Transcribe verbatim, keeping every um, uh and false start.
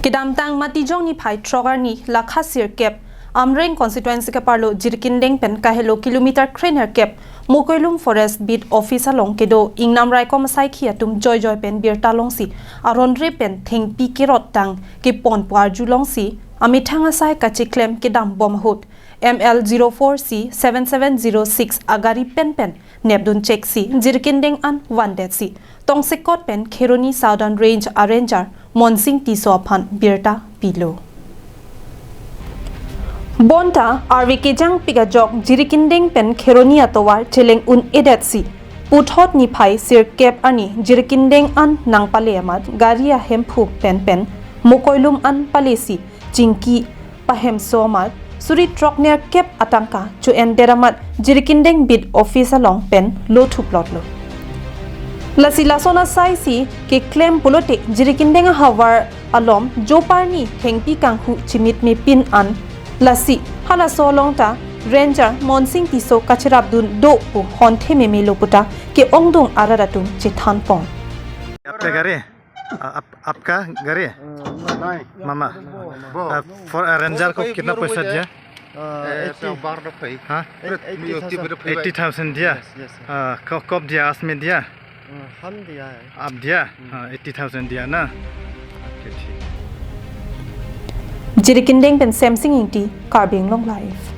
Kedamtang Matijong niphai throk arni lakha sirkep Amreng constituency keparlo Jirikindeng pen kahelo kilometer krenerkep Mokoilum Forest Beat Office along kedo ingnam raikom asaikhi atum joijoi pen birta longsi aron re pen thengpi kerot tang kepon pu arjulongsi amethang asai kachiklem kedam bom ahut M L zero four C seven seven zero six agari penpen nepdun cheksi Jirikindeng an vandetsi tongsekot pen Kheroni Southern Range a Ranger Monsing Tisso aphan birta pilo. Bonta arve kejangpik ajok Jirikindeng pen Kheroni atovar cheleng un-edetsi puthot niphai sirkep arni Jirikindeng an nangpale amat gari ahemphu penpen Mokoilum an palesi chingki pahemso amat suri throk nerkep atangka cho-endet amat Jirikindeng Beat Office along pen lothuplotlo. Lasi lason asaisi keklem pulote Jirikindeng ahavar alom joparni thengpi kanghu chimit mepin an lasi halaso along ta Ranger Monsing Tisso kacherapdun do pu honthe memelo puta ke-ongdung arat atum chethanpon. आपका गाड़ी? आ, आप, आपका गाड़ी? नहीं। मामा। वो। आ, फॉर, आ, रेंजर को कितना पैसा दिया? Uh, eighty. हाँ? Eighty thousand. एट्टी थाउजेंड दिया? Yes, yes, sir. आ, क-, कब दिया? आज में दिया? आ, हम दिया है। आप दिया? हम्म। हाँ, एट्टी थाउजेंड दिया ना? ओके, ठीक। Jirikindeng pen Semsing Ingti, Karbi Anglong Live.